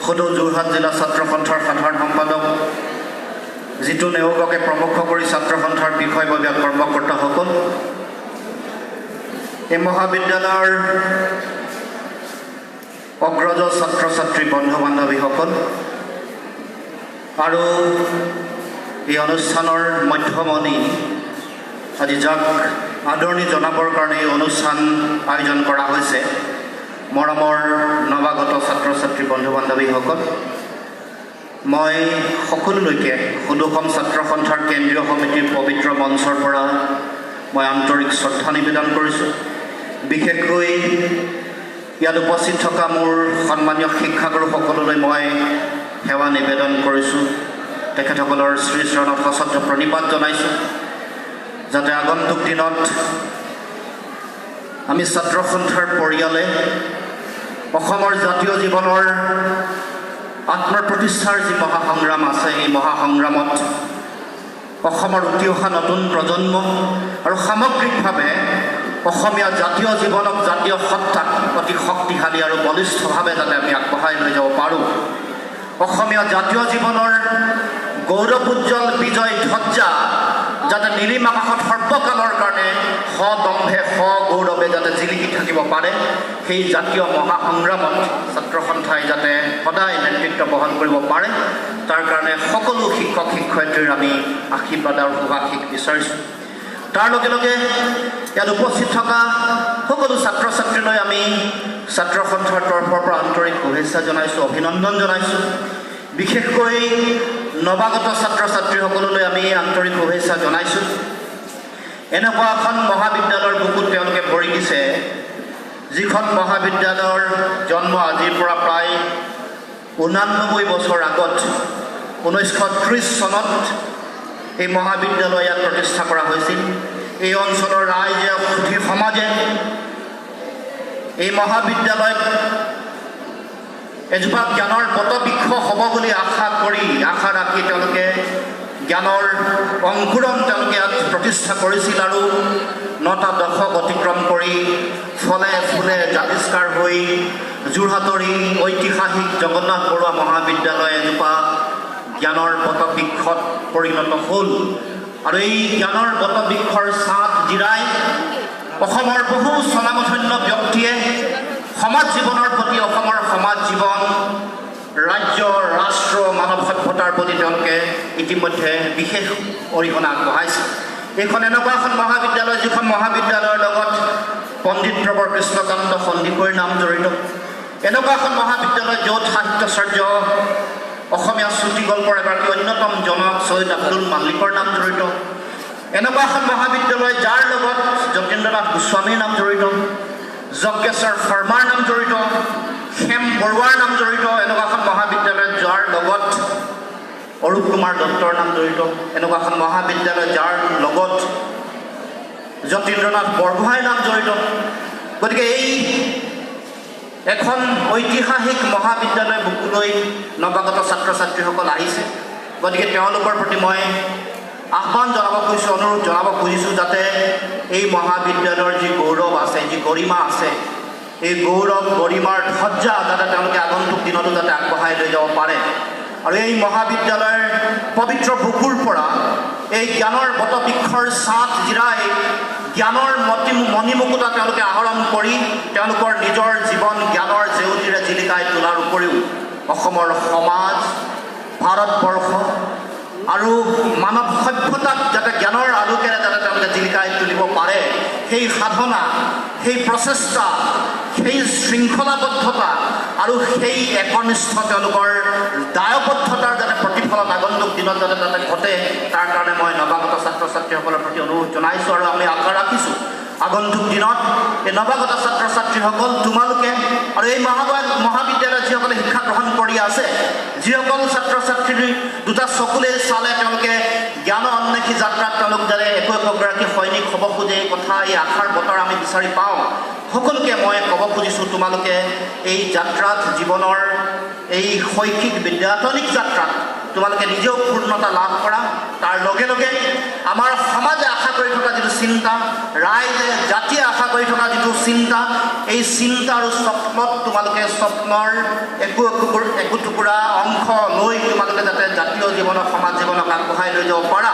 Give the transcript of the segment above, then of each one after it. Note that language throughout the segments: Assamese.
সদৌ যোৰহাট জিলা ছাত্ৰ সন্থাৰ সাধাৰণ সম্পাদক জিতু নেওগকে প্ৰমুখ কৰি ছাত্ৰ সন্থাৰ বিষয়ববীয়া, কৰ্মকৰ্তাসকল, এই মহাবিদ্যালয়ৰ অগ্ৰজ ছাত্ৰ ছাত্ৰী, বন্ধু বান্ধৱীসকল আৰু এই অনুষ্ঠানৰ মধ্যমণি, আজি যাক আদৰণি জনাবৰ কাৰণে এই অনুষ্ঠান আয়োজন কৰা হৈছে, মৰমৰ নৱাগত ছাত্ৰ ছাত্ৰী, বন্ধু বান্ধৱীসকল, মই সকলোলৈকে সদৌ অসম ছাত্ৰ সন্থাৰ কেন্দ্ৰীয় সমিতিৰ পবিত্ৰ মঞ্চৰ পৰা মই আন্তৰিক শ্ৰদ্ধা নিবেদন কৰিছোঁ। বিশেষকৈ ইয়াত উপস্থিত থকা মোৰ সন্মানীয় শিক্ষাগুৰুসকললৈ মই সেৱা নিবেদন কৰিছোঁ। তেখেতসকলৰ শ্ৰীচৰণত সশ্ৰদ্ধ প্ৰণিপাত জনাইছোঁ, যাতে আগন্তুক দিনত আমি ছাত্ৰ সন্থাৰ পৰিয়ালে অসমৰ জাতীয় জীৱনৰ আত্মপ্ৰতিষ্ঠাৰ যি মহাসংগ্ৰাম আছে, এই মহাসংগ্ৰামত অসমৰ উঠি অহা নতুন প্ৰজন্ম আৰু সামগ্ৰিকভাৱে অসমীয়া জাতীয় জীৱনক, জাতীয় সত্তাক অতি শক্তিশালী আৰু বলিষ্ঠভাৱে যাতে আমি আগবঢ়াই লৈ যাব পাৰোঁ, অসমীয়া জাতীয় জীৱনৰ গৌৰৱোজ্জ্বল বিজয় ধ্বজা যাতে নীলিম আকাশত সৰ্বকালৰ কাৰণে সদম্ভে সগৌৰৱে যাতে জিলিকি থাকিব পাৰে, সেই জাতীয় মহাসংগ্ৰামত ছাত্ৰ সন্থাই যাতে সদায় নেতৃত্ব বহন কৰিব পাৰে, তাৰ কাৰণে সকলো শিক্ষক শিক্ষয়িত্ৰীৰ আমি আশীৰ্বাদ আৰু শুভাশীষ বিচাৰিছোঁ। তাৰ লগে লগে ইয়াত উপস্থিত থকা সকলো ছাত্ৰ ছাত্ৰীলৈ আমি ছাত্ৰ সন্থাৰ তৰফৰ পৰা আন্তৰিক শুভেচ্ছা জনাইছোঁ, অভিনন্দন জনাইছোঁ। বিশেষকৈ নৱাগত ছাত্ৰ ছাত্ৰীসকললৈ আমি আন্তৰিক শুভেচ্ছা জনাইছোঁ। এনেকুৱা এখন মহাবিদ্যালয়ৰ বুকুত তেওঁলোকে ভৰি দিছে, যিখন মহাবিদ্যালয়ৰ জন্ম আজিৰ পৰা প্ৰায় 89 বছৰ আগত 1930 চনত এই মহাবিদ্যালয় ইয়াত প্ৰতিষ্ঠা কৰা হৈছিল। এই অঞ্চলৰ ৰাইজে, সুধী সমাজে এই মহাবিদ্যালয়ত এজোপা জ্ঞানৰ বটবৃক্ষ হ'ব বুলি আশা কৰি, আশা ৰাখি তেওঁলোকে জ্ঞানৰ অংকুৰণ তেওঁলোকে ইয়াত প্ৰতিষ্ঠা কৰিছিল আৰু নটা দশক অতিক্ৰম কৰি ফলে ফুলে জাতিষ্কাৰ হৈ যোৰহাটৰ এই ঐতিহাসিক জগন্নাথ বৰুৱা মহাবিদ্যালয় এজোপা জ্ঞানৰ বটবৃক্ষত পৰিণত হ'ল। আৰু এই জ্ঞানৰ বটবৃক্ষৰ ছাঁত জিৰাই অসমৰ বহু স্বনামধন্য ব্যক্তিয়ে সমাজ জীৱনৰ প্ৰতি, অসমৰ সমাজ জীৱন, ৰাজ্য, ৰাষ্ট্ৰ, মানৱ সভ্যতাৰ প্ৰতি তেওঁলোকে ইতিমধ্যে বিশেষ অৰিহণা আগবঢ়াইছে। এইখন এনেকুৱা এখন মহাবিদ্যালয়, যিখন মহাবিদ্যালয়ৰ লগত পণ্ডিত প্ৰবৰ কৃষ্ণকান্ত সন্দিকৈৰ নাম জড়িত। এনেকুৱা এখন মহাবিদ্যালয়, য'ত সাহিত্যাচাৰ্য, অসমীয়া চুটিগল্পৰ এগৰাকী অন্যতম জনক চৈয়দ আব্দুল মালিকৰ নাম জড়িত। এনেকুৱা এখন মহাবিদ্যালয়, যাৰ লগত যতীন্দ্ৰনাথ গোস্বামীৰ নাম জড়িত, যজ্ঞেশ্বৰ শৰ্মাৰ নাম জড়িত, হেম বৰুৱাৰ নাম জড়িত। এনেকুৱা এখন মহাবিদ্যালয়, যাৰ লগত অৰূপ কুমাৰ দত্তৰ নাম জড়িত। এনেকুৱা এখন মহাবিদ্যালয়, যাৰ লগত যতীন্দ্ৰনাথ বৰগোহাঁইৰ নাম জড়িত। গতিকে এই এখন ঐতিহাসিক মহাবিদ্যালয় বুকুলৈ নৱাগত ছাত্ৰ ছাত্ৰীসকল আহিছে। গতিকে তেওঁলোকৰ প্ৰতি মই আহ্বান জনাব খুজিছোঁ, অনুৰোধ জনাব খুজিছোঁ, যাতে এই মহাবিদ্যালয়ৰ যি গৌৰৱ আছে, যি গৰিমা আছে, এই গৌৰৱ গৰিমাৰ ধ্বজা যাতে তেওঁলোকে আগন্তুক দিনতো যাতে আগবঢ়াই লৈ যাব পাৰে আৰু এই মহাবিদ্যালয়ৰ পবিত্ৰ বুকুৰ পৰা এই জ্ঞানৰ বটবৃক্ষৰ ছাঁত জিৰাই জ্ঞানৰ মতি মণিমুকুতা তেওঁলোকে আহৰণ কৰি তেওঁলোকৰ নিজৰ জীৱন জ্ঞানৰ জেউতিৰে জিলিকাই তোলাৰ উপৰিও অসমৰ সমাজ, ভাৰতবৰ্ষ আৰু মানৱ সভ্যতাক যাতে জ্ঞানৰ আলোকেৰে যাতে তেওঁলোকে জিলিকাই তুলিব পাৰে, সেই সাধনা, সেই প্ৰচেষ্টা, সেই শৃংখলাবদ্ধতা আৰু সেই একনিষ্ঠ তেওঁলোকৰ দায়বদ্ধতাৰ যাতে প্ৰতিফলন আগন্তুক দিনত যাতে তাতে ঘটে, তাৰ কাৰণে মই নৱাগত ছাত্ৰ ছাত্ৰীসকলৰ প্ৰতি অনুৰোধ জনাইছোঁ। আৰু আমি আশা ৰাখিছোঁ, আগন্তুক দিনত এই নৱাগত ছাত্ৰ ছাত্ৰীসকল তোমালোকে আৰু এই মহাবিদ্যালয়ত যিসকলে শিক্ষা গ্ৰহণ কৰি আছে, যিসকল ছাত্ৰ ছাত্ৰীৰ দুটা চকুলে চালে তেওঁলোকে জ্ঞান অন্বেষী যাত্ৰাত তেওঁলোক যাতে একো একোগৰাকী সৈনিক হ'ব খোজে, এই কথা, এই আশাৰ বতৰ আমি বিচাৰি পাওঁ। সকলোকে মই ক'ব খুজিছোঁ, তোমালোকে এই যাত্ৰাত, জীৱনৰ এই শৈক্ষিক বিদ্যায়তনিক যাত্ৰাত তোমালোকে নিজেও পূৰ্ণতা লাভ কৰা। তাৰ লগে লগে আমাৰ সমাজে আশা কৰি থকা যিটো চিন্তা, ৰাইজে জাতিয়ে আশা কৰি থকা যিটো চিন্তা, এই চিন্তা আৰু স্বপ্নত তোমালোকে স্বপ্নৰ একো একো টুকুৰা অংশ লৈ তোমালোকে যাতে জাতীয় জীৱনক, সমাজ জীৱনক আগবঢ়াই লৈ যাব পাৰা,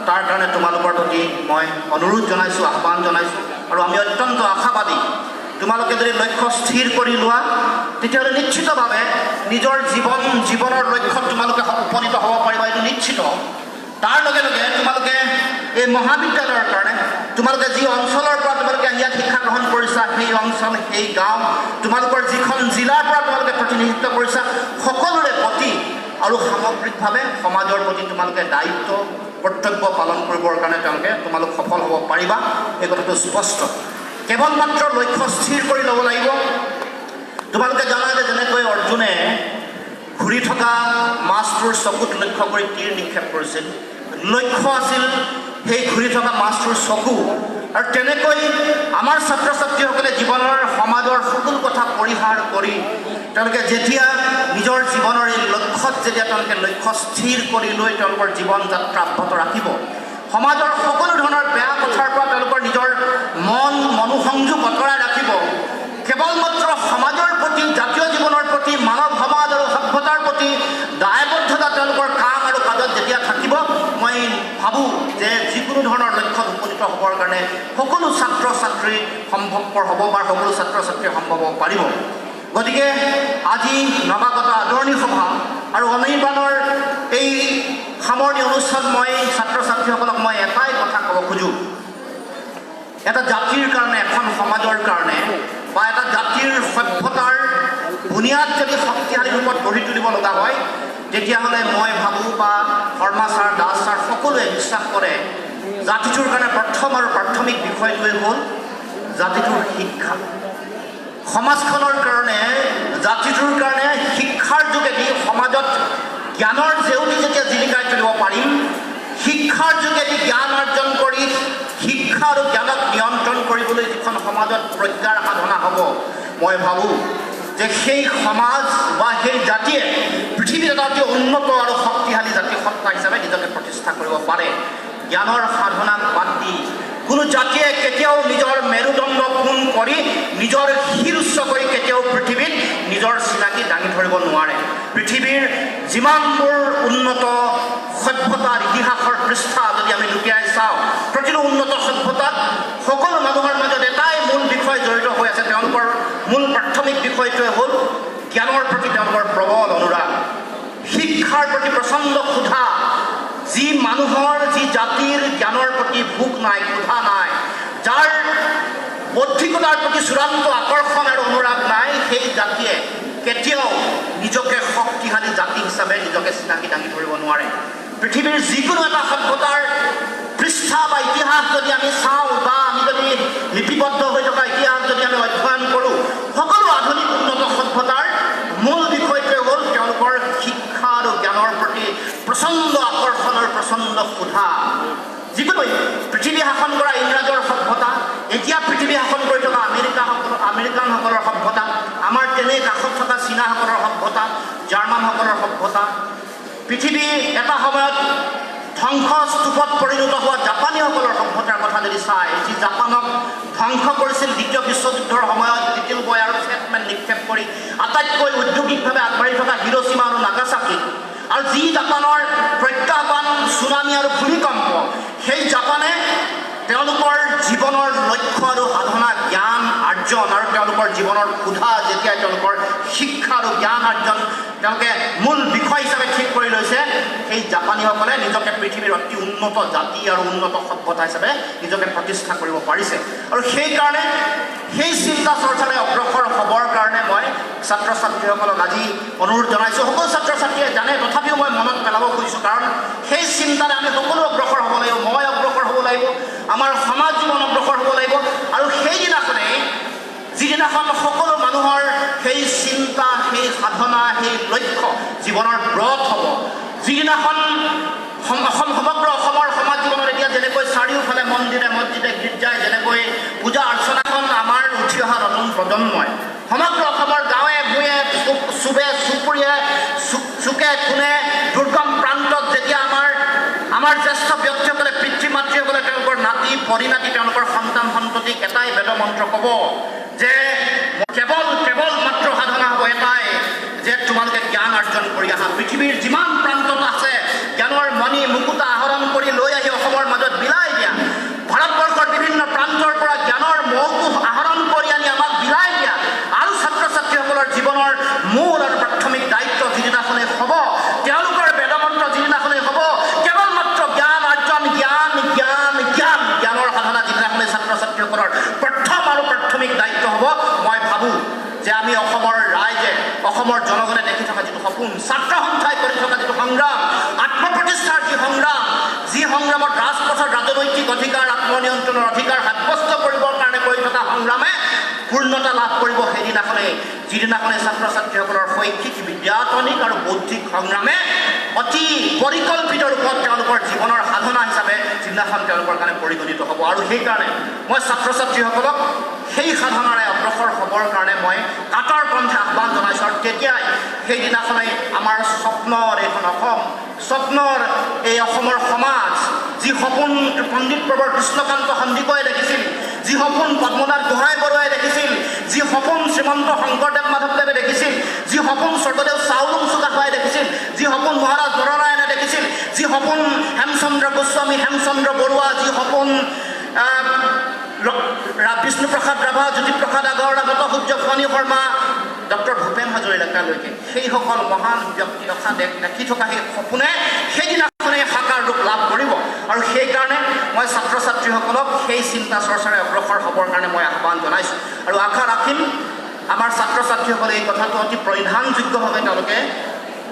তাৰ কাৰণে তোমালোকৰ প্ৰতি মই অনুৰোধ জনাইছোঁ, আহ্বান জনাইছোঁ। আৰু আমি অত্যন্ত আশাবাদী, তোমালোকে যদি লক্ষ্য স্থিৰ কৰি লোৱা, তেতিয়াহ'লে নিশ্চিতভাৱে নিজৰ জীৱনৰ লক্ষ্যত তোমালোকে উপনীত হ'ব পাৰিবা, এইটো নিশ্চিত। তাৰ লগে লগে তোমালোকে এই মহাবিদ্যালয়ৰ কাৰণে, তোমালোকে যি অঞ্চলৰ পৰা তোমালোকে ইয়াত শিক্ষা গ্ৰহণ কৰিছা, সেই অঞ্চল, সেই গাঁও, তোমালোকৰ যিখন জিলাৰ পৰা তোমালোকে প্ৰতিনিধিত্ব কৰিছা, সকলোৰে প্ৰতি আৰু সামগ্ৰিকভাৱে সমাজৰ প্ৰতি তোমালোকে দায়িত্ব, কৰ্তব্য পালন কৰিবৰ কাৰণে তোমালোক সফল হ'ব পাৰিবা, এই কথাটো স্পষ্ট। কেৱল মাত্ৰ লক্ষ্য স্থিৰ কৰি ল'ব লাগিব। তোমালোকে জানা যে যেনেকৈ অৰ্জুনে ঘূৰি থকা মাছটোৰ চকুত লক্ষ্য কৰি তীৰ নিক্ষেপ কৰিছিল, লক্ষ্য আছিল সেই ঘূৰি থকা মাছটোৰ চকু। আৰু তেনেকৈ আমাৰ ছাত্ৰ ছাত্ৰীসকলে জীৱনৰ, সমাজৰ সকলো কথা পৰিহাৰ কৰি তেওঁলোকে যেতিয়া নিজৰ জীৱনৰ এই লক্ষ্যত যেতিয়া তেওঁলোকে লক্ষ্য স্থিৰ কৰি লৈ তেওঁলোকৰ জীৱন যাত্ৰা অব্যাহত ৰাখিব, সমাজৰ সকলো ধৰণৰ বেয়া কথাৰ পৰা তেওঁলোকৰ নিজৰ মন মনোসংযোগ আঁতৰাই ৰাখিব, কেৱল মাত্ৰ সমাজৰ প্ৰতি, জাতীয় জীৱনৰ প্ৰতি, মানৱ সমাজ আৰু সভ্যতাৰ প্ৰতি দায়বদ্ধতা তেওঁলোকৰ কাম আৰু কাজত যেতিয়া থাকিব, মই ভাবোঁ যে যিকোনো ধৰণৰ লক্ষ্যত উপনীত হ'বৰ কাৰণে সকলো ছাত্ৰ ছাত্ৰী সম্ভৱপৰ হ'ব বা সকলো ছাত্ৰ ছাত্ৰী সম্ভৱ হ'ব পাৰিব। গতিকে আজি নৱাগত আদৰণি সভা আৰু অনিৰ্বাণৰ এই সামৰণি অনুষ্ঠান মই ছাত্ৰ ছাত্ৰীসকলক মই এটাই কথা ক'ব খোজোঁ। এটা জাতিৰ কাৰণে, এখন সমাজৰ কাৰণে বা এটা জাতিৰ সভ্যতাৰ বুনিয়াদ যদি শক্তিশালী ৰূপত গঢ়ি তুলিব লগা হয়, তেতিয়াহ'লে মই ভাবোঁ বা শৰ্মা ছাৰ, দাস ছাৰ সকলোৱে বিশ্বাস কৰে, জাতিটোৰ কাৰণে প্ৰথম আৰু প্ৰাথমিক বিষয়টোৱে হ'ল জাতিটোৰ শিক্ষা। সমাজখনৰ কাৰণে, জাতিটোৰ কাৰণে শিক্ষাৰ যোগেদি সমাজত জ্ঞানৰ জেউতি যেতিয়া জিলিকাই তুলিব পাৰিম, শিক্ষাৰ যোগেদি জ্ঞান অৰ্জন কৰি শিক্ষা আৰু জ্ঞানক নিয়ন্ত্ৰণ কৰিবলৈ যিখন সমাজত প্ৰজ্ঞাৰ সাধনা হ'ব, মই ভাবোঁ যে সেই সমাজ বা সেই জাতিয়ে পৃথিৱীত এটা অতি উন্নত আৰু শক্তিশালী জাতি সত্তা হিচাপে নিজকে প্ৰতিষ্ঠা কৰিব পাৰে। জ্ঞানৰ সাধনাক বাদ দি কোনো জাতিয়ে কেতিয়াও নিজৰ মেৰুদণ্ড পোন কৰি, নিজৰ শিৰ উচ্চ কৰি কেতিয়াও পৃথিৱীত নিজৰ চিনাকি দাঙি ধৰিব নোৱাৰে। পৃথিৱীৰ যিমানবোৰ উন্নত সভ্যতাৰ ইতিহাসৰ পৃষ্ঠা যদি আমি লুটিয়াই চাওঁ, প্ৰতিটো উন্নত সভ্যতাত সকলো মানুহৰ মাজত এটাই মূল বিষয় জড়িত হৈ আছে। তেওঁলোকৰ মূল প্ৰাথমিক বিষয়টোৱে হ'ল জ্ঞানৰ প্ৰতি তেওঁলোকৰ প্ৰবল অনুৰাগ, শিক্ষাৰ প্ৰতি প্ৰচণ্ড ক্ষুধা। যি মানুহৰ, যি জাতিৰ জ্ঞানৰ প্ৰতি ভোক নাই, ক্ষুধা নাই, যাৰ বৌদ্ধিকতাৰ প্ৰতি চূড়ান্ত আকৰ্ষণ আৰু অনুৰাগ নাই, সেই জাতিয়ে কেতিয়াও নিজকে শক্তিশালী জাতি হিচাপে নিজকে চিনাকি দাঙি ধৰিব নোৱাৰে। পৃথিৱীৰ যিকোনো এটা সভ্যতাৰ পৃষ্ঠা বা ইতিহাস যদি আমি চাওঁ বা আমি যদি লিপিবদ্ধ হৈ থকা ইতিহাস যদি আমি অধ্যয়ন কৰোঁ, সকলো আধুনিক উন্নত সভ্যতাৰ মূল বিষয়টোৱে হ'ল তেওঁলোকৰ শিক্ষা আৰু জ্ঞানৰ প্ৰতি প্ৰচণ্ড আকৰ্ষণ আৰু প্ৰচণ্ড ক্ষুধা। যিকোনো পৃথিৱী শাসন কৰা ইংৰাজৰ সভ্যতা, এতিয়া পৃথিৱী শাসন কৰি থকা আমেৰিকানসকলৰ সভ্যতা, আমাৰ তেনে কাষত থকা চীনাসকলৰ সভ্যতা, জাৰ্মানসকলৰ সভ্যতা, পৃথিৱী এটা সময়ত ধ্বংসস্তূপত পৰিণত হোৱা জাপানীসকলৰ সভ্যতাৰ কথা যদি চায়, যি জাপানক ধ্বংস কৰিছিল দ্বিতীয় বিশ্বযুদ্ধৰ সময়ত লিটিল বয় আৰু ফেটমেন নিক্ষেপ কৰি আটাইতকৈ ঔদ্যোগিকভাৱে আগবাঢ়ি থকা হিৰোচিমা আৰু নাগাচাকি, আৰু যি জাপানৰ প্ৰত্যাহ্বান চুনামি আৰু ভূমিকম্প, সেই জাপানে তেওঁলোকৰ জীৱনৰ লক্ষ্য আৰু সাধনা জ্ঞান আৰ্জন আৰু তেওঁলোকৰ জীৱনৰ ক্ষুধা যেতিয়া তেওঁলোকৰ শিক্ষা আৰু জ্ঞান আৰ্জন তেওঁলোকে মূল বিষয় হিচাপে ঠিক কৰি লৈছে, সেই জাপানীসকলে নিজকে পৃথিৱীৰ অতি উন্নত জাতি আৰু উন্নত সভ্যতা হিচাপে নিজকে প্ৰতিষ্ঠা কৰিব পাৰিছে। আৰু সেইকাৰণে সেই চিন্তা চৰ্চাৰে অগ্ৰসৰ হ'বৰ কাৰণে মই ছাত্ৰ ছাত্ৰীসকলক আজি অনুৰোধ জনাইছোঁ। সকলো ছাত্ৰ ছাত্ৰীয়ে জানে, তথাপিও মই মনত পেলাব খুজিছোঁ, কাৰণ সেই চিন্তাৰে আমি সকলো অগ্ৰসৰ হ'ব লাগিব। মই অগ্ৰসৰ হ'ব লাগিব, আমাৰ সমাজ জীৱন অগ্ৰসৰ হ'ব লাগিব। আৰু সেইদিনাখনেই, যিদিনাখন সকলো মানুহৰ সেই চিন্তা, সেই সাধনা, সেই লক্ষ্য জীৱনৰ ব্ৰত হ'ব, যিদিনাখন অসম, সমগ্ৰ অসমৰ সমাজ জীৱনত এতিয়া যেনেকৈ চাৰিওফালে মন্দিৰে মছজিদে গীৰ্জাই যেনেকৈ পূজা অৰ্চনাখন আমাৰ উঠি অহা নতুন প্ৰজন্মই সমগ্ৰ অসমৰ গাঁৱে ভূঞে, চুবে চুবুৰীয়ে, চুকে কোণে, দুৰ্গম আমাৰ জ্যেষ্ঠ ব্যক্তিসকলে, পিতৃ মাতৃসকলে তেওঁলোকৰ নাতি পৰিনাতি, তেওঁলোকৰ সন্তান সন্ততিক এটাই বেদ মন্ত্ৰ ক'ব যে কেৱল কেৱল মাত্ৰ সাধনা হ'ব এটাই যে তোমালোকে জ্ঞান অৰ্জন কৰি আহা। পৃথিৱীৰ যিমান প্ৰান্তত আছে জ্ঞানৰ মণি মুকুতা আহৰণ কৰি লৈ আহি অসমৰ মাজত বিলাই দিয়া। ভাৰতবৰ্ষৰ বিভিন্ন প্ৰান্তৰ পৰা জ্ঞানৰ মৌকোষ আহৰণ কৰি আনি আমাক বিলাই দিয়া। আৰু ছাত্ৰ ছাত্ৰীসকলৰ জীৱনৰ মূল আৰু প্ৰাথমিক দায়িত্ব যিদিনাখনেই হ'ব, তেওঁলোকৰ বেদমন্ত্ৰ যিদিনাখনেই হ'ব কেৱল মাত্ৰ জ্ঞান অৰ্জন, জ্ঞান জ্ঞান জ্ঞান, জ্ঞানৰ সাধনা যিদিনাখনেই ছাত্ৰ ছাত্ৰীসকলৰ প্ৰথম আৰু প্ৰাথমিক দায়িত্ব হ'ব, মই ভাবোঁ যে আমি অসমৰ ৰাইজে, অসমৰ জনগণে দেখি থকা যিটো সপোন, ছাত্ৰ সন্থাই কৰি থকা যিটো সংগ্ৰাম, আত্মপ্ৰতিষ্ঠাৰ যি সংগ্ৰাম, যি সংগ্ৰামত ৰাজপথত ৰাজনৈতিক অধিকাৰ, আত্মনিয়ন্ত্ৰণৰ অধিকাৰ সাব্যস্ত কৰিবৰ কাৰণে কৰি থকা সংগ্ৰামে পূৰ্ণতা লাভ কৰিব সেইদিনাখনেই, যিদিনাখনেই ছাত্ৰ ছাত্ৰীসকলৰ শৈক্ষিক, বিদ্যায়তনিক আৰু বৌদ্ধিক সংগ্ৰামে অতি পৰিকল্পিত ৰূপত তেওঁলোকৰ জীৱনৰ সাধনা হিচাপে যিদিনাখন তেওঁলোকৰ কাৰণে পৰিগণিত হ'ব। আৰু সেইকাৰণে মই ছাত্ৰ ছাত্ৰীসকলক সেই সাধনাৰে অগ্ৰসৰ হ'বৰ কাৰণে মই কাতৰ কণ্ঠে আহ্বান জনাইছোঁ। আৰু তেতিয়াই সেইদিনাখনেই আমাৰ স্বপ্নৰ এইখন অসম, স্বপ্নৰ এই অসমৰ সমাজ, যি সপোন পণ্ডিত প্ৰবৰ কৃষ্ণকান্ত সন্দিকৈয়ে দেখিছিল, যি সপোন পদ্মনাথ গোহাঁই বৰুৱাই দেখিছিল, যি সপোন শ্ৰীমন্ত শংকৰদেৱ মাধৱদেৱে দেখিছিল, যি সপোন স্বৰ্গদেউ চাওলুং চুকাফাই দেখিছিল, যি সপোন মহাৰাজ নৰনাৰায়ণে দেখিছিল, যি সপোন হেমচন্দ্ৰ গোস্বামী, হেমচন্দ্ৰ বৰুৱা, যি সপোন বিষ্ণুপ্ৰসাদ ৰাভা, জ্যোতিপ্ৰসাদ আগৰৱালা, নটসূৰ্য ফণী শৰ্মা, ডক্টৰ ভূপেন হাজৰিকালৈকে সেইসকল মহান ব্যক্তি তথা দেখি থকা সেই সপোনে সেইদিনাখনেই সাকাৰ ৰূপ লাভ কৰিব। আৰু সেইকাৰণে মই ছাত্ৰ ছাত্ৰীসকলক সেই চিন্তা চৰ্চাৰে অগ্ৰসৰ হ'বৰ কাৰণে মই আহ্বান জনাইছোঁ। আৰু আশা ৰাখিম আমাৰ ছাত্ৰ ছাত্ৰীসকলে এই কথাটো অতি প্ৰণিধানযোগ্যভাৱে তেওঁলোকে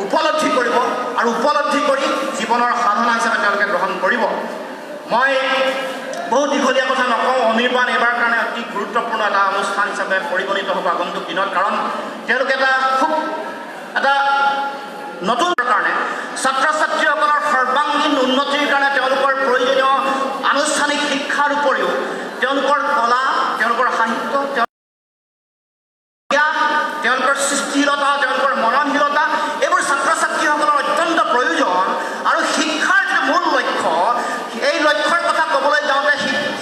উপলব্ধি কৰিব আৰু উপলব্ধি কৰি জীৱনৰ সাধনা হিচাপে তেওঁলোকে গ্ৰহণ কৰিব। মই বহু দীঘলীয়া কথা নকওঁ। অনিৰ্বাণ এইবাৰ কাৰণে অতি গুৰুত্বপূৰ্ণ এটা অনুষ্ঠান হিচাপে পৰিগণিত হ'ব আগন্তুক দিনত, কাৰণ তেওঁলোকে এটা খুব এটা নতুন কাৰণে ছাত্ৰ ছাত্ৰীসকলৰ সৰ্বাংগীন উন্নতিৰ কাৰণে তেওঁলোকৰ প্ৰয়োজনীয় আনুষ্ঠানিক শিক্ষাৰ উপৰিও তেওঁলোকৰ কলা, তেওঁলোকৰ সাহিত্য, তেওঁলোকৰ সৃষ্টিশীলতা, তেওঁলোকৰ মননশীলতা, এইবোৰ ছাত্ৰ ছাত্ৰীসকলৰ অত্যন্ত প্ৰয়োজন। আৰু শিক্ষাৰ যিটো মূল লক্ষ্য, এই লক্ষ্যৰ কথা ক'বলৈ যাওঁতে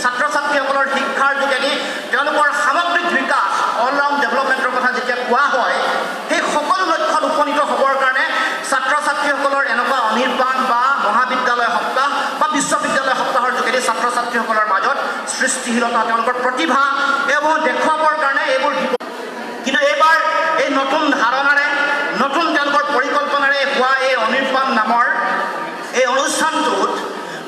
ছাত্ৰ ছাত্ৰীসকলৰ শিক্ষাৰ যোগেদি তেওঁলোকৰ সামগ্ৰিক বিকাশ, অলৰাউণ্ড ডেভেলপমেণ্টৰ কথা যেতিয়া কোৱা হয়, সেই সকলো লক্ষ্যত উপনীত হ'বৰ কাৰণে ছাত্ৰ ছাত্ৰীসকলৰ এনেকুৱা অনিৰ্বাণ বা মহাবিদ্যালয় সপ্তাহ বা বিশ্ববিদ্যালয় সপ্তাহৰ যোগেদি ছাত্ৰ ছাত্ৰীসকলৰ মাজত সৃষ্টিশীলতা, তেওঁলোকৰ প্ৰতিভা এইবোৰ দেখুৱাবৰ কাৰণে এইবোৰ দিব। কিন্তু এইবাৰ এই নতুন ধাৰণাৰে, নতুন তেওঁলোকৰ পৰিকল্পনাৰে হোৱা এই অনিৰ্বাণ নামৰ এই অনুষ্ঠানটোত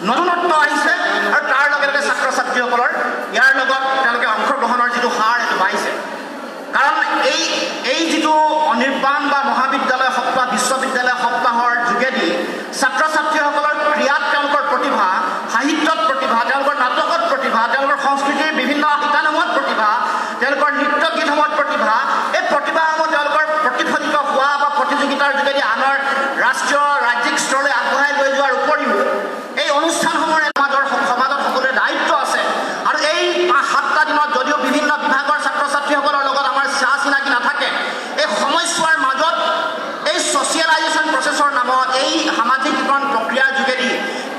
নতুনত্ব আহিছে আৰু তাৰ লগে লগে ছাত্ৰ ছাত্ৰীসকলৰ ইয়াৰ লগত তেওঁলোকে অংশগ্ৰহণৰ যিটো হাৰ, সেইটো বাঢ়িছে। কাৰণ এই যিটো অনিৰ্বাণ বা মহাবিদ্যালয় সপ্তাহ, বিশ্ববিদ্যালয় সপ্তাহৰ যোগেদি ছাত্ৰ ছাত্ৰীসকলৰ ক্ৰীড়াত তেওঁলোকৰ প্ৰতিভা, সাহিত্যত প্ৰতিভা, তেওঁলোকৰ নাটকত প্ৰতিভা, তেওঁলোকৰ সংস্কৃতিৰ বিভিন্ন শিতানসমূহত প্ৰতিভা, তেওঁলোকৰ নৃত্য গীতসমূহত প্ৰতিভা, এই প্ৰতিভাসমূহ তেওঁলোকৰ প্ৰতিফলিত হোৱা বা প্ৰতিযোগিতাৰ যোগেদি আনৰ ৰাষ্ট্ৰীয়, ৰাজ্যিক স্তৰলৈ আগবঢ়াই লৈ যোৱাৰ উপৰিও এই অনুষ্ঠানসমূহৰ সমাজত সকলোৰে দায়িত্ব আছে। আৰু এই 5-7টা দিনত যদিও বিভিন্ন বিভাগৰ ছাত্ৰ ছাত্ৰীসকলৰ লগত আমাৰ চা চিনাকি নাথাকে, এই সময়ছোৱাৰ মাজত এই ছ'চিয়েলাইজেশ্যন প্ৰচেছৰ নামত এই সামাজিকীকৰণ প্ৰক্ৰিয়াৰ যোগেদি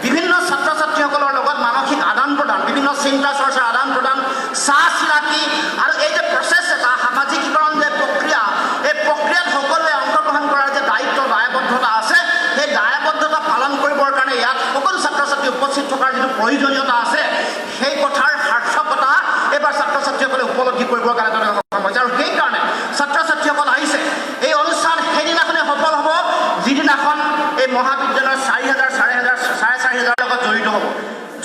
বিভিন্ন ছাত্ৰ ছাত্ৰীসকলৰ লগত মানসিক আদান প্ৰদান, বিভিন্ন চিন্তা চৰ্চাৰ আদান প্ৰদান, চা চিনাকি আৰু এই যে প্ৰচেছ এটা সামাজিকীকৰণ যে প্ৰক্ৰিয়া, এই প্ৰক্ৰিয়াত সকলোৱে অংশগ্ৰহণ কৰাৰ যে দায়িত্ব, দায়বদ্ধতা আছে, সেই দায়বদ্ধতা পালন কৰিবৰ কাৰণে ইয়াত সকলো ছাত্ৰ ছাত্ৰী উপস্থিত থকাৰ যিটো প্ৰয়োজনীয়তা আছে, সেই কথাৰ সাৰ্থকতা এইবাৰ ছাত্ৰ ছাত্ৰীসকলে উপলব্ধি কৰিবৰ কাৰণে তেওঁলোকে সক্ষম হৈছে। আৰু সেইকাৰণে ছাত্ৰ ছাত্ৰীসকল আহিছে। এই অনুষ্ঠান সেইদিনাখনে সফল হ'ব যিদিনাখন এই মহাবিদ্যালয়ৰ 4000, 4500, 4500ৰ লগত জড়িত হ'ব।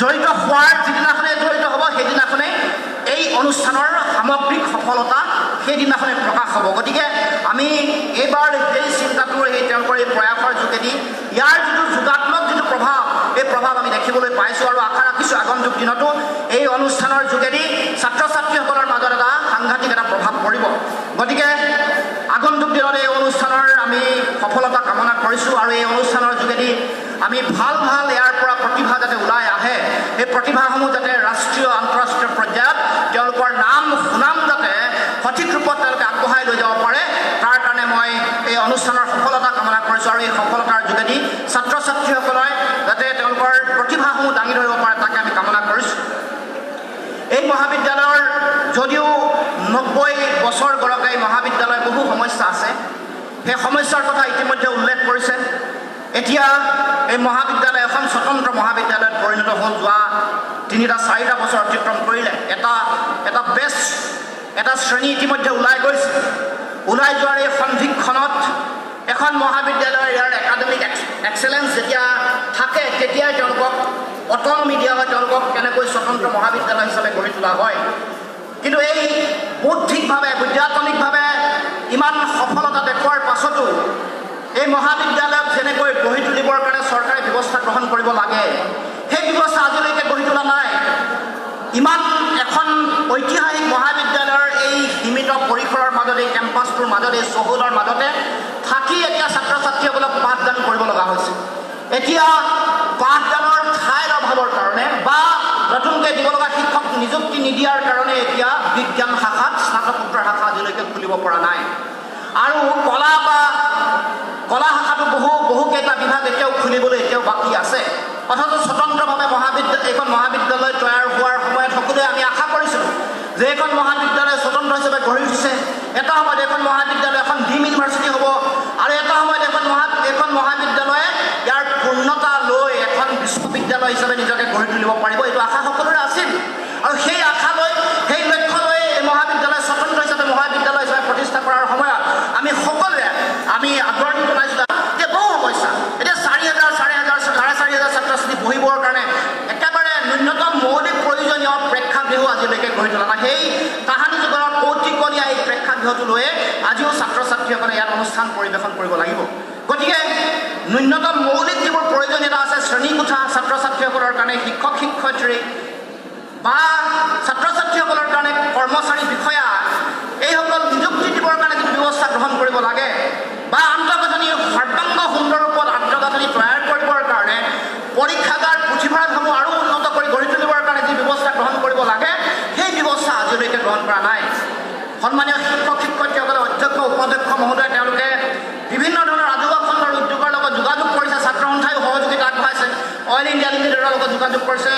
জড়িত হোৱাৰ যিদিনাখনে জড়িত হ'ব, সেইদিনাখনে এই অনুষ্ঠানৰ সামগ্ৰিক সফলতা সেইদিনাখনে প্ৰকাশ হ'ব। গতিকে আমি এইবাৰ সেই চিন্তাটোৰ, এই তেওঁলোকৰ এই প্ৰয়াসৰ যোগেদি ইয়াৰ যিটো যোগাত্মক যিটো প্ৰভাৱ, এই প্ৰভাৱ আমি দেখিবলৈ পাইছোঁ। আৰু আশা ৰাখিছোঁ আগন্তুক দিনতো এই অনুষ্ঠানৰ যোগেদি ছাত্ৰ ছাত্ৰীসকলৰ মাজত এটা সাংঘাতিক এটা প্ৰভাৱ পৰিব। গতিকে আগন্তুক দিনত এই অনুষ্ঠানৰ আমি সফলতা কামনা কৰিছোঁ। আৰু এই অনুষ্ঠানৰ যোগেদি আমি ভাল ভাল ইয়াৰ পৰা প্ৰতিভা যাতে ওলাই আহে, এই প্ৰতিভাসমূহ যাতে ৰাষ্ট্ৰীয়, আন্তঃৰাষ্ট্ৰীয় পৰ্যায়ত তেওঁলোকৰ নাম সুনাম যাতে সঠিক ৰূপত তেওঁলোকে আগবঢ়াই লৈ যাব পাৰে, তাৰ কাৰণে মই এই অনুষ্ঠানৰ সফলতা কামনা কৰিছোঁ। কৰিছোঁ আৰু এই সফলতাৰ যোগেদি ছাত্ৰ ছাত্ৰীসকলে যাতে তেওঁলোকৰ প্ৰতিভাসমূহ দাঙি ধৰিব পাৰে, তাকে আমি কামনা কৰিছোঁ। এই মহাবিদ্যালয়ৰ যদিও 90 বছৰ গৰকা এই মহাবিদ্যালয়ৰ বহু সমস্যা আছে, সেই সমস্যাৰ কথা ইতিমধ্যে উল্লেখ কৰিছে। এতিয়া এই মহাবিদ্যালয় এখন স্বতন্ত্ৰ মহাবিদ্যালয়ত পৰিণত হ'ল। যোৱা তিনিটা চাৰিটা বছৰ অতিক্ৰম কৰিলে। এটা এটা বেচ, এটা শ্ৰেণী ইতিমধ্যে ওলাই গৈছে। ওলাই যোৱাৰ এই সন্ধিক্ষণত এখন মহাবিদ্যালয়ৰ ইয়াৰ একাডেমিক এক্সেলেঞ্চ যেতিয়া থাকে, তেতিয়াই তেওঁলোকক অট'নমি দিয়া হয়, তেওঁলোকক কেনেকৈ স্বতন্ত্ৰ মহাবিদ্যালয় হিচাপে গঢ়ি তোলা হয়। কিন্তু এই বৌদ্ধিকভাৱে, বৈজ্ঞানিকভাৱে ইমান সফলতা দেখুওৱাৰ পাছতো এই মহাবিদ্যালয়ক যেনেকৈ গঢ়ি তুলিবৰ কাৰণে চৰকাৰে ব্যৱস্থা গ্ৰহণ কৰিব লাগে, সেই ব্যৱস্থা আজিলৈকে গঢ়ি তোলা নাই। ইমান এখন ঐতিহাসিক মহাবিদ্যালয়ৰ এই সীমিত পৰিসৰৰ মাজত, এই কেম্পাছটোৰ মাজত, এই চৌহদৰ মাজতে থাকি এতিয়া ছাত্ৰ ছাত্ৰীসকলক পাঠদান কৰিব লগা হৈছে। এতিয়া পাঠদানৰ ঠাইৰ অভাৱৰ কাৰণে বা নতুনকৈ দিব লগা শিক্ষক নিযুক্তি নিদিয়াৰ কাৰণে এতিয়া বিজ্ঞান শাখাত স্নাতকোত্তৰ শাখা আজিলৈকে খুলিব পৰা নাই আৰু কলা বা কলা শাখাটো বহুকেইটা বিভাগ এতিয়াও খুলিবলৈ এতিয়াও বাকী আছে। অথচ স্বতন্ত্ৰভাৱে এইখন মহাবিদ্যালয় তৈয়াৰ হোৱাৰ সময়ত সকলোৱে আমি আশা কৰিছিলোঁ যে এইখন মহাবিদ্যালয় স্বতন্ত্ৰ হিচাপে গঢ়ি উঠিছে, এটা সময়ত এইখন মহাবিদ্যালয় এখন ড্ৰিম ইউনিভাৰ্চিটি হ'ব আৰু এটা সময়ত এইখন মহাবিদ্যালয়ে ইয়াৰ পূৰ্ণতা লৈ এখন বিশ্ববিদ্যালয় হিচাপে নিজকে গঢ়ি তুলিব পাৰিব। এইটো আশা সকলোৰে আছিল আৰু সেই আশা লৈ, সেই লক্ষ্য লৈ এই মহাবিদ্যালয় স্বতন্ত্ৰ হিচাপে মহাবিদ্যালয় হিচাপে প্ৰতিষ্ঠা কৰাৰ সময়ত আমি সকলোৱে আমি আদৰণি জনাইছিলোঁ। এতিয়া বহু সমস্যা। এতিয়া 4000, 4500, 4500 ছাত্ৰ ছাত্ৰী বহিবৰ কাৰণে একেবাৰে ন্যূনতম মৌলিক প্ৰয়োজনীয় প্ৰেক্ষাগৃহ আজিলৈকে গঢ়ি তোলা নাই। সেই তাহানি যুগৰ কৌটিকলীয়া এই প্ৰেক্ষাগৃহটো লৈয়ে আজিও ছাত্ৰ ছাত্ৰীসকলে ইয়াত অনুষ্ঠান পৰিৱেশন কৰিব লাগিব। গতিকে ন্যূনতম মৌলিক যিবোৰ প্ৰয়োজনীয়তা আছে, শ্ৰেণীকোঠা, ছাত্ৰ ছাত্ৰীসকলৰ কাৰণে শিক্ষক শিক্ষয়িত্ৰী বা ছাত্ৰ ছাত্ৰীসকলৰ কাৰণে কৰ্মচাৰী, বিষয়া, এইসকল নিযুক্তি দিবৰ কাৰণে যিটো ব্যৱস্থা গ্ৰহণ কৰিব লাগে বা আন্তঃগাঁথনি সৰ্বাংগ সুন্দৰ ৰূপত আন্তঃগাঁথনি তৈয়াৰ কৰিবৰ কাৰণে, পৰীক্ষাগাৰ, পুথিভঁৰালসমূহ আৰু উন্নত কৰি গঢ়ি তুলিবৰ কাৰণে যি ব্যৱস্থা গ্ৰহণ কৰিব লাগে, সেই ব্যৱস্থা আজিলৈকে গ্ৰহণ কৰা নাই। সন্মানীয় শিক্ষক শিক্ষয়িত্ৰীসকলে, অধ্যক্ষ উপাধ্যক্ষ মহোদয়, তেওঁলোকে বিভিন্ন ধৰণৰ ৰাজহুৱা খণ্ডৰ উদ্যোগৰ লগত যোগাযোগ কৰিছে। ছাত্ৰ সন্থায়ো সহযোগিতা আগবঢ়াইছে। অইল ইণ্ডিয়া লিমিটেডৰ লগত যোগাযোগ কৰিছে,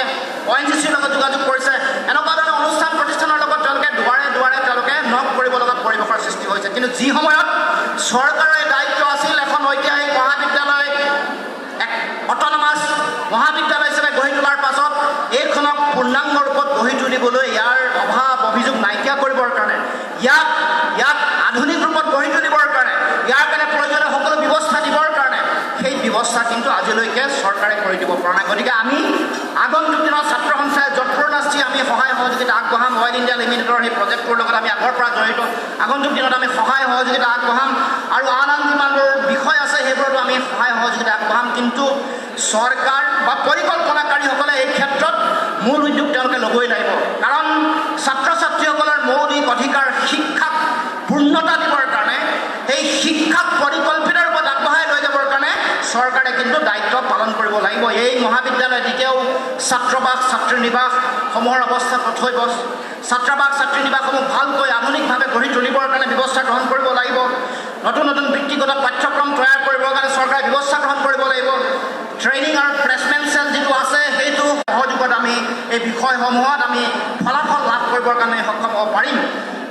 অএনজিচিৰ লগত যোগাযোগ কৰিছে। এনেকুৱা ধৰণৰ অনুষ্ঠান প্ৰতিষ্ঠানৰ লগত তেওঁলোকে দুৱাৰে দুৱাৰে তেওঁলোকে নক কৰিব লগা পৰিৱেশৰ সৃষ্টি হৈছে। কিন্তু যি সময়ত চৰকাৰৰ দায়িত্ব আছিল এখন ঐতিহাসিক মহাবিদ্যালয় এক অট'নমাছ মহাবিদ্যালয় হিচাপে গঢ়ি তোলাৰ পাছত এইখনক পূৰ্ণাংগ ৰূপত গঢ়ি তুলিবলৈ, ইয়াৰ অভাৱ অভিযোগ নাইকিয়া কৰিবৰ কাৰণে, ইয়াক ইয়াক আধুনিক ৰূপত গঢ়ি তুলিবৰ কাৰণে, ইয়াৰ কাৰণে প্ৰয়োজনীয় সকলো ব্যৱস্থা দিবৰ কাৰণে, সেই ব্যৱস্থা কিন্তু আজিলৈকে চৰকাৰে কৰি দিব পৰা নাই। গতিকে আমি আগন্তুক দিনত ছাত্ৰ সন্থাই যৎপৰোনাস্তি আমি সহায় সহযোগিতা আগবঢ়াম। অইল ইণ্ডিয়া লিমিটেডৰ সেই প্ৰজেক্টটোৰ লগত আমি আগৰ পৰা জড়িত। আগন্তুক দিনত আমি সহায় সহযোগিতা আগবঢ়াম আৰু আন আন যিমানবোৰ বিষয় আছে, সেইবোৰতো আমি সহায় সহযোগিতা আগবঢ়াম। কিন্তু চৰকাৰ বা পৰিকল্পনাকাৰীসকলে এই ক্ষেত্ৰত মূল উদ্যোগ তেওঁলোকে ল'বই লাগিব। কাৰণ ছাত্ৰ ছাত্ৰীসকলৰ মৌলিক অধিকাৰ শিক্ষাক পূৰ্ণতা দিবৰ কাৰণে, সেই শিক্ষাক পৰিকল্পিত ৰূপত আগবঢ়াই লৈ যাবৰ কাৰণে চৰকাৰে কিন্তু দায়িত্ব পালন কৰিব লাগিব। এই মহাবিদ্যালয়ত এতিয়াও ছাত্ৰাবাস, ছাত্ৰী নিবাসসমূহৰ অৱস্থা তথৈবচ। ছাত্ৰাবাস, ছাত্ৰী নিবাসসমূহ ভালকৈ আধুনিকভাৱে গঢ়ি তুলিবৰ কাৰণে ব্যৱস্থা গ্ৰহণ কৰিব লাগিব। নতুন নতুন বৃত্তিগত পাঠ্যক্ৰম তৈয়াৰ কৰিবৰ কাৰণে চৰকাৰে ব্যৱস্থা গ্ৰহণ কৰিব লাগিব। ট্ৰেইনিং আৰু প্লেচমেণ্ট চেল যিটো আছে, সেইটো সহযোগত আমি এই বিষয়সমূহত আমি ফলাফল লাভ কৰিবৰ কাৰণে সক্ষম হ'ব পাৰিম।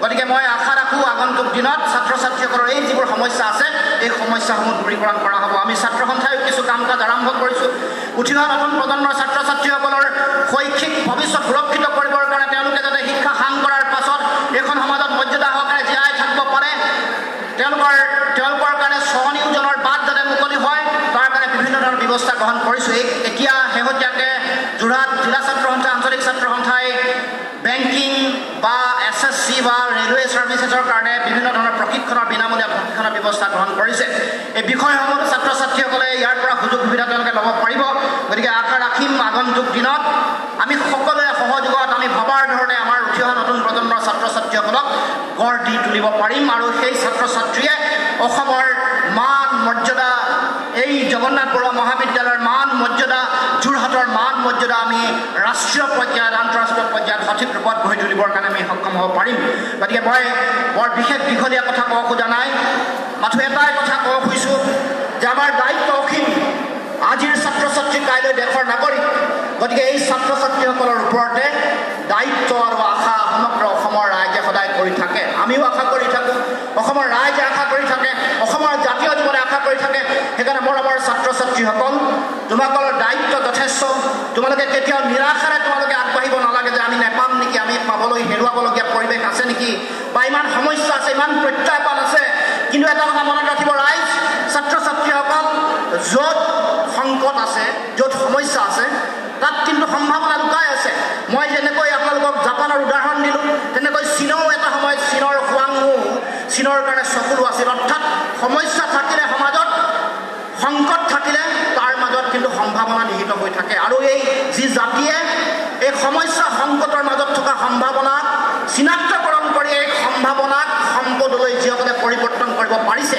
গতিকে মই আশা ৰাখোঁ, আগন্তুক দিনত ছাত্ৰ ছাত্ৰীসকলৰ এই যিবোৰ সমস্যা আছে, এই সমস্যাসমূহ দূৰীকৰণ কৰা হ'ব। আমি ছাত্ৰ সন্থায়ো কিছু কাম কাজ আৰম্ভ কৰিছোঁ। উঠি অহা নতুন প্ৰজন্মৰ ছাত্ৰ ছাত্ৰীসকলৰ শৈক্ষিক ভৱিষ্যত সুৰক্ষিত কৰিবৰ কাৰণে, তেওঁলোকে যাতে শিক্ষা সাং কৰাৰ পাছত এইখন সমাজত মৰ্যাদা সহকাৰে জীয়াই থাকিব পাৰে, তেওঁলোকৰ তেওঁলোকৰ কাৰণে স্বনিয়োজনৰ বাট যাতে মুকলি হয়, তাৰ কাৰণে বিভিন্ন ধৰণৰ ব্যৱস্থা গ্ৰহণ কৰিছোঁ। এই এতিয়া শেহতীয়াকৈ যোৰহাট জিলা ছাত্ৰ সন্থা, আঞ্চলিক ছাত্ৰ সন্থাই বেংকিং বা এছএছচি বা ৰেলৱে ছাৰ্ভিচেছৰ কাৰণে বিভিন্ন ধৰণৰ প্ৰশিক্ষণৰ, বিনামূলীয়া প্ৰশিক্ষণৰ ব্যৱস্থা গ্ৰহণ কৰিছে। এই বিষয়সমূহতো ছাত্ৰ ছাত্ৰীসকলে ইয়াৰ পৰা সুযোগ সুবিধা তেওঁলোকে ল'ব পাৰিব। গতিকে আশা ৰাখিম, আগন্তুক দিনত আমি সকলোৱে সহযোগত আমি ভবাৰ ধৰণে আমাৰ উঠি অহা নতুন প্ৰজন্মৰ ছাত্ৰ ছাত্ৰীসকলক গঢ় দি তুলিব পাৰিম আৰু সেই ছাত্ৰ ছাত্ৰীয়ে অসমৰ মান মৰ্যাদা, এই জগন্নাথ বৰুৱা মহাবিদ্যালয়ৰ মান মৰ্যাদা, যোৰহাটৰ মান মৰ্যাদা আমি ৰাষ্ট্ৰীয় পৰ্যায়ত, আন্তঃৰাষ্ট্ৰীয় পৰ্যায়ত সঠিক ৰূপত গঢ়ি তুলিবৰ কাৰণে আমি সক্ষম হ'ব পাৰিম। গতিকে মই বৰ বিশেষ দীঘলীয়া কথা ক'ব খোজা নাই। মাথো এটাই কথা ক'ব খুজিছোঁ যে আমাৰ দায়িত্ব অসীম। আজিৰ ছাত্ৰ ছাত্ৰী কাইলৈ দেশৰ নাগৰিক। গতিকে এই ছাত্ৰ ছাত্ৰীসকলৰ ওপৰতে দায়িত্ব আৰু আশা সমগ্ৰ অসমৰ ৰাইজে সদায় কৰি থাকে। আমিও আশা কৰি থাকোঁ, অসমৰ ৰাইজে আশা কৰি থাকে, অসমৰ জাতীয় জীৱনে আশা কৰি থাকে। সেইকাৰণে মৰমৰ ছাত্ৰ ছাত্ৰীসকল, তোমালোকৰ দায়িত্ব যথেষ্ট। তোমালোকে কেতিয়াও নিৰাশাৰে তোমালোকে আগবাঢ়িব নালাগে যে আমি নেপাম নেকি, আমি পাবলৈ হেৰুৱাবলগীয়া পৰিৱেশ আছে নেকি, বা ইমান সমস্যা আছে, ইমান প্ৰত্যাহ্বান আছে। কিন্তু এটা কথা মনত ৰাখিব ৰাইজ, ছাত্ৰ ছাত্ৰীসকল, য'ত সংকট আছে, য'ত সমস্যা আছে, তাত কিন্তু সম্ভাৱনা লুকাই আছে। মই যেনেকৈ আপোনালোকক জাপানৰ উদাহৰণ দিলোঁ, তেনেকৈ চীনৰো এটা সময়ত চীনৰ হোৱাংহো চীনৰ কাৰণে চকুলো আছিল। অৰ্থাৎ সমস্যা থাকিলে, সমাজত সংকট থাকিলে তাৰ মাজত কিন্তু সম্ভাৱনা নিহিত হৈ থাকে। আৰু এই যি জাতিয়ে এই সমস্যা সংকটৰ মাজত থকা সম্ভাৱনাক চিনাক্তকৰণ কৰি এই সম্ভাৱনাক সম্পদলৈ যিসকলে পৰিৱৰ্তন কৰিব পাৰিছে,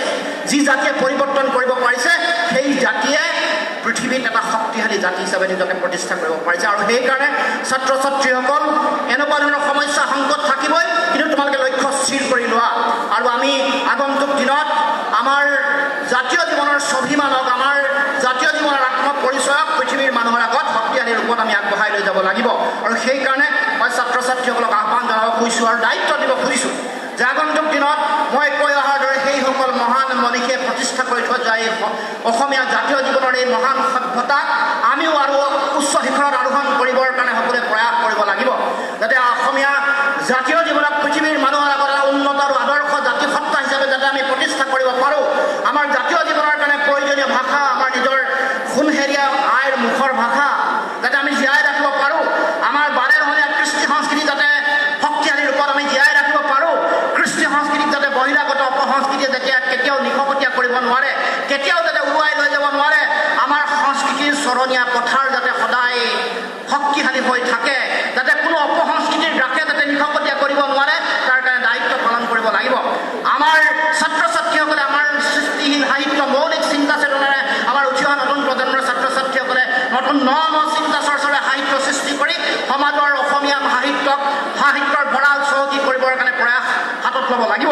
যি জাতিয়ে পৰিৱৰ্তন কৰিব পাৰিছে, সেই জাতিয়ে পৃথিৱীত এটা শক্তিশালী জাতি হিচাপে নিজকে প্ৰতিষ্ঠা কৰিব পাৰিছে। আৰু সেইকাৰণে ছাত্ৰ ছাত্ৰীসকল, এনেকুৱা ধৰণৰ সমস্যা সংকট থাকিবই, কিন্তু তোমালোকে লক্ষ্য স্থিৰ কৰি লোৱা। আৰু আমি আগন্তুক দিনত আমাৰ জাতীয় জীৱনৰ স্বাভিমানক, আমাৰ জাতীয় জীৱনৰ আত্মপৰিচয়ক পৃথিৱীৰ মানুহৰ আগত শক্তিশালী ৰূপত আমি আগবঢ়াই লৈ যাব লাগিব। আৰু সেইকাৰণে মই ছাত্ৰ ছাত্ৰীসকলক আহ্বান জনাব খুজিছোঁ আৰু দায়িত্ব দিব খুজিছোঁ যে আগন্তুক দিনত মই কৈ অহাৰ দৰে সেইসকল মহান মনীষীয়ে প্ৰতিষ্ঠা কৰি থৈ যোৱা এই অসমীয়া জাতীয় জীৱনৰ এই মহান সভ্যতাক আমিও আৰু উচ্চ শিখৰত আৰোহণ কৰিবৰ কাৰণে সকলোৱে প্ৰয়াস কৰিব লাগিব, যাতে অসমীয়া জাতীয় জীৱনক পৃথিৱীৰ মানুহৰ আগত এটা উন্নত আৰু আদৰ্শ জাতিসত্তা হিচাপে যাতে আমি প্ৰতিষ্ঠা কৰিব পাৰোঁ। আমাৰ জাতীয় জীৱনৰ কাৰণে প্ৰয়োজনীয় ভাষা, আমাৰ নিজৰ সোণসেৰীয়া আইৰ মুখৰ ভাষা যাতে আমি জীয়াই ৰাখিব পাৰোঁ, আমাৰ বাৰেৰহণীয়া কৃষ্টি সংস্কৃতি যাতে শক্তিশালী ৰূপত আমি জীয়াই ৰাখিব পাৰোঁ, কৃষ্টি সংস্কৃতিক যাতে বহিৰাগত অপসংস্কৃতিয়ে যেতিয়া কেতিয়াও নিশকতীয়া কৰিব নোৱাৰে, কেতিয়াও যাতে উৰুৱাই লৈ যাব নোৱাৰে, আমাৰ সংস্কৃতিৰ চৰণীয়া পথাৰ যাতে সদায় শক্তিশালী হৈ থাকে, যাতে কোনো অপসংস্কৃতিৰ গ্ৰাসে যাতে নিশকতীয়া কৰিব নোৱাৰে, তাৰ কাৰণে দায়িত্ব পালন কৰিব লাগিব। আমাৰ ছাত্ৰ ছাত্ৰীসকলে আমাৰ সৃষ্টিশীল সাহিত্য, মৌলিক চিন্তা চেতনাৰে আমাৰ উঠি অহা নতুন প্ৰজন্মৰ ছাত্ৰ ছাত্ৰীসকলে নতুন ন ন চিন্তা চৰ্চাৰে সাহিত্য সৃষ্টি কৰি সমাজৰ অসমীয়া সাহিত্যক, সাহিত্যৰ ভঁৰাল চহকী কৰিবৰ কাৰণে প্ৰয়াস হাতত ল'ব লাগিব।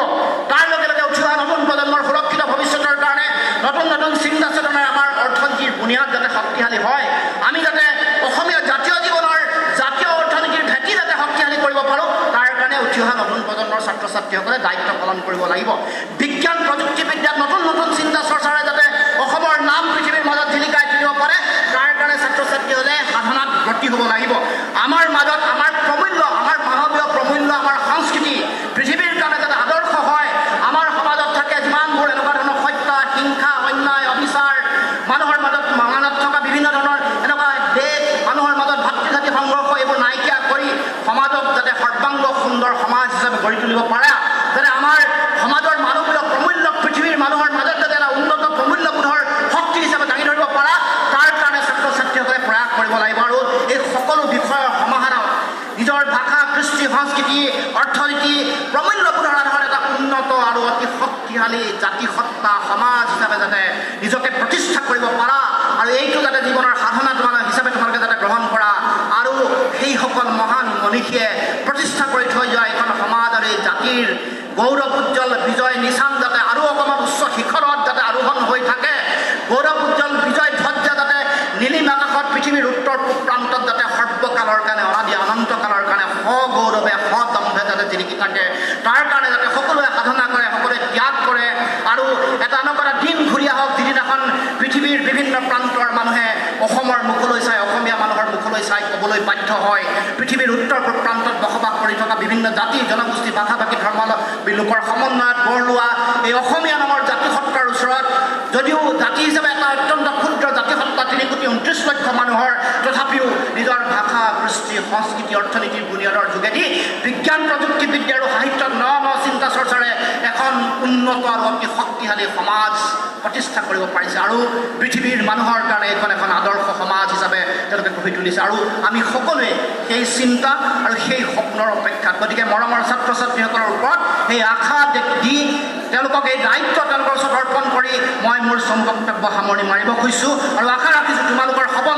তাৰ লগে লগে উঠি অহা নতুন প্ৰজন্মৰ সুৰক্ষিত ভৱিষ্যতৰ কাৰণে নতুন নতুন চিন্তা চেতনাৰে আমাৰ অৰ্থনীতিৰ বুনিয়াদ যাতে শক্তিশালী হয়, আমি যাতে অসমীয়া জাতীয় জীৱনৰ জাতীয় অৰ্থনীতিৰ ভেটি যাতে শক্তিশালী কৰিব পাৰোঁ, তাৰ কাৰণে উঠি অহা নতুন প্ৰজন্মৰ ছাত্ৰ ছাত্ৰীসকলে দায়িত্ব পালন কৰিব লাগিব। বিজ্ঞান প্ৰযুক্তিবিদ্যাত নতুন নতুন চিন্তা চৰ্চাৰে যাতে অসমৰ নাম পৃথিৱীৰ মাজত জিলিকাই তুলিব পাৰে, তাৰ কাৰণে ছাত্ৰ ছাত্ৰীসকলে সাধনাত ব্ৰতী হ'ব লাগিব। আমাৰ মাজত আমাৰ প্ৰমূল্য, আমাৰ মানৱীয় প্ৰমূল্য, আমাৰ সংস্কৃতি পৃথিৱীৰ কাৰণে যাতে আদৰ্শ হয়, আমাৰ সমাজত থাকে যিমানবোৰ এনেকুৱা ধৰণৰ হত্যা, হিংসা, অন্যায়, অবিচাৰ, মানুহৰ মাজত থকা বিভিন্ন ধৰণৰ এনেকুৱা দেশ, মানুহৰ মাজত ভাতৃঘাতী সংঘৰ্ষ, এইবোৰ নাইকিয়া কৰি সমাজক যাতে সৰ্বাংগ সুন্দৰ সমাজ হিচাপে গঢ়ি তুলিব পাৰে, যাতে আমাৰ সমাজৰ মানৱীয় প্ৰমূল্য পৃথিৱীৰ মানুহৰ মাজত যাতে এটা উন্নত প্ৰমূল্যবোধৰ শক্তি হিচাপে দাঙি ধৰিব পাৰা, তাৰ কাৰণে ছাত্ৰ ছাত্ৰীসকলে প্ৰয়াস কৰিব লাগিব। আৰু এই সকলো বিষয়ৰ সমাহাৰত নিজৰ ভাষা, কৃষ্টি, সংস্কৃতি, অৰ্থনীতি, প্ৰমূল্যবোধৰ আধাৰত এটা উন্নত আৰু অতি শক্তিশালী জাতিসত্তা সমাজ হিচাপে যাতে নিজকে প্ৰতিষ্ঠা কৰিব পাৰা, আৰু এইটো যাতে জীৱনৰ সাধনা তোমালোক হিচাপে তোমালোকে যাতে গ্ৰহণ কৰা, আৰু সেইসকল মহান মনীষীয়ে প্ৰতিষ্ঠা কৰি থৈ যোৱা এইখন সমাজ আৰু এই জাতিৰ গৌৰৱ উজ্জ্বল বিজয় নিচান যাতে আৰু অকণমান উচ্চ শিখৰত যাতে আৰোহণ হৈ থাকে, গৌৰৱ উজ্জ্বল বিজয় ধ্বজা যাতে নীলিম আকাশত পৃথিৱীৰ উত্তৰ পূব প্ৰান্তত যাতে সৰ্বকালৰ কাৰণে, অনাদি অনন্তকালৰ কাৰণে সগৌৰৱে সদম্ভে যাতে জিলিকি থাকে, তাৰ কাৰণে যাতে সকলোৱে সাধনা কৰে, সকলোৱে ত্যাগ কৰে। আৰু এটা এনেকুৱা এটা দিন ঘূৰি আহক যিদিনাখন পৃথিৱীৰ বিভিন্ন প্ৰান্তৰ মানুহে অসমৰ মুখলৈ চাই, অসমীয়া মানুহৰ মুখলৈ চাই ক'বলৈ বাধ্য হয়, পৃথিৱীৰ উত্তৰ পূব প্ৰান্তত বসবাস কৰি থকা বিভিন্ন জাতি, জনগোষ্ঠী, ভাষা ভাষী, ধৰ্মাৱলম্বী লোকৰ সমন্বয়ত গঢ় লোৱা এই অসমীয়া নামৰ জাতিসত্তাৰ ওচৰত যদিও জাতি হিচাপে এটা অত্যন্ত ক্ষুদ্ৰ জাতিসত্তা 3 কোটি 29 লক্ষ মানুহৰ, তথাপিও নিজৰ ভাষা, কৃষ্টি, সংস্কৃতি, অৰ্থনীতিৰ বুনিয়াদৰ যোগেদি বিজ্ঞান, প্ৰযুক্তিবিদ্যা আৰু সাহিত্যত ন ন চিন্তা চৰ্চাৰে এখন উন্নত আৰু অতি শক্তিশালী সমাজ প্ৰতিষ্ঠা কৰিব পাৰিছে, আৰু পৃথিৱীৰ মানুহৰ কাৰণে এইখন এখন আদৰ্শ সমাজ হিচাপে তেওঁলোকে গঢ়ি তুলিছে। আৰু আমি সকলোৱে সেই চিন্তা আৰু সেই সপোনৰ অপেক্ষাত। গতিকে মৰমৰ ছাত্ৰ ছাত্ৰীসকলৰ ওপৰত সেই আশা দি তেওঁলোকক এই দায়িত্ব তেওঁলোকৰ ওচৰত অৰ্পণ কৰি মই মোৰ চমু বক্তব্য সামৰণি মাৰিব খুজিছোঁ। আৰু আশা ৰাখিছোঁ তোমালোকৰ সবল